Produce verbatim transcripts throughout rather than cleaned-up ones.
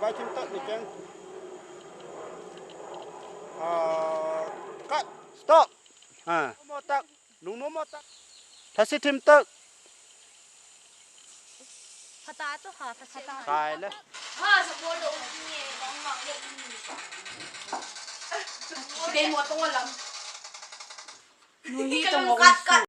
Vai thim tak ni keng. Ah, cut. Stop. Ha. Mo tak. Nung no mo tak. Thasi thim tak. Phata to ha, phata. Khai le. Ha, sa mo do ni, bang bang le ni. Dei mo tong lam. Nui hi tong kat kat.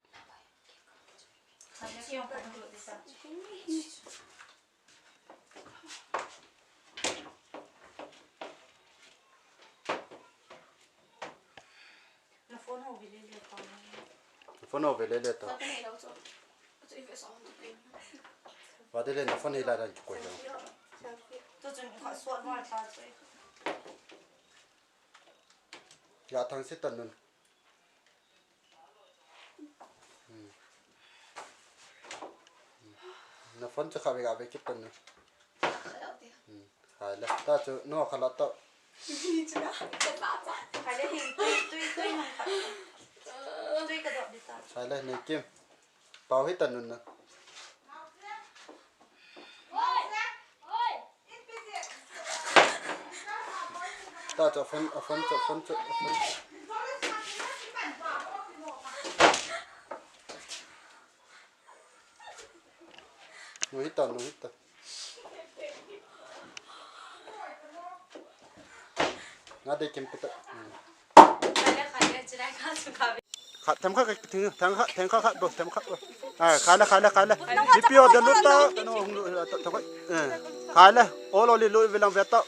Na phone ho ve le le ta. Na phone ho ve le le ta. Wa de le na phone hi la dan koi lo. To chun kha suat ma ta choi. Ya thang si tan nun. Hmm. Hmm. Na phone chu kha ve ga ve kit tan nun. Hmm. Khai le. Ta chu no kha la ta. Khai le hi, tui, tui, tui nang kha. Tui ka dot di ta. Khai le, nei kim. Pau hi tan nun na. Ta chu phone, phone chu, phone chu, phone. Nu hi ta, nu hi ta. Nga de kim pita. Hmm. Khat, them khat, them, them khat, them khat, khat bo, them khat bo. Ah, khai le, khai le, khai le. Ipi o de lut ta, no, hung lut ta, ta, ta, eh. Khai le, ol ol lut ve lang ve ta.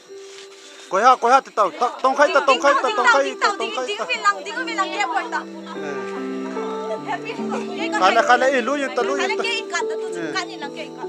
Koi ha, koi ha, ta, ta, ta, tong khai ta, tong khai ta, tong khai ta, tong khai ta. Ding ve lang, ding ve lang, ke koi ta. Eh. Khai le, khai le, i lu yin ta, lu yin ta. Ke in ka ta, tu chu ka ni lang ke in ka.